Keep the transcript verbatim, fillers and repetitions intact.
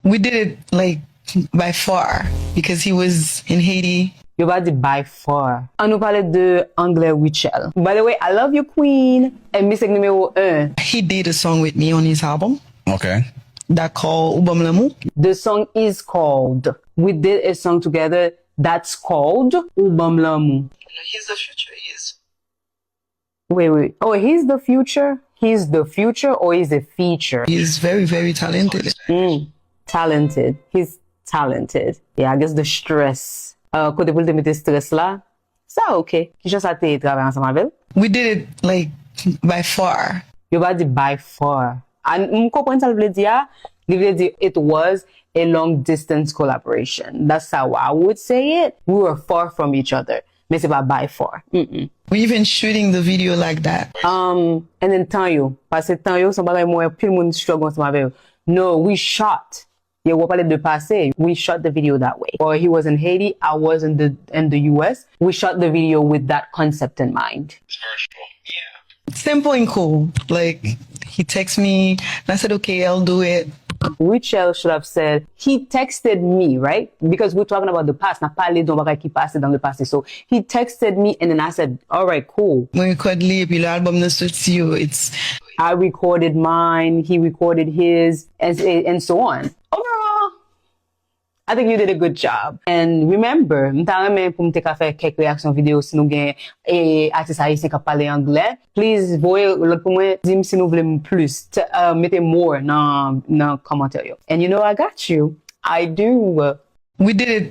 We did it like by far because he was in Haiti. Yo pa di by far. An nou pale de anglè Rachel. By the way, I love you, Queen. And Miss Nimewo un. He did a song with me on his album Okay. that called Ou Ban M Lanmou. The song is called. We did a song together that's called Ou Ban M Lanmou. He's the future. He is. Wait, wait. Oh, he's the future? He's the future or he's a feature? He's very, very talented. Mm, talented. He's talented. Yeah, I guess the stress. Uh, kote pou l te mete stress la? Sa ok. Kijan sa te ye travay ansanm avè l? We did it like by far. Yo pa di by far. An m konprann sa l vle di a. Li vle di it was a long distance collaboration. That's how I would say it. We were far from each other. Men se pa by far. Mm-mm. We even shooting the video like that. Um, and then tan yo. Paske tan yo se yon bagay mwen wè pil moun struggle ansanm avè yo. No, we shot. Yeah, w ap pale de pase. We shot the video that way. Or he was in Haiti, I was in the in the U S. We shot the video with that concept in mind. It's virtual. Yeah. Simple and cool. Like he texts me and I said, okay, I'll do it. Rachel should have said, he texted me, right? Because we're talking about the past. N ap pale de yon bagay ki pase dans le passé. So he texted me and then I said, all right, cool. Mwen rekòd li epi lè album nan soti yo, it's I recorded mine, he recorded his, and, and so on. Overall, I think you did a good job. And remember, m ta renmen pou m te ka fè kèk reaksyon videyo si nou gen e, atis ayisyen k ap pale anglè. Please, voye lòt pou mwen, di m si nou vle m plis. T- uh, mete more nan, nan kòmantè yo. And you know I got you. I do. We did it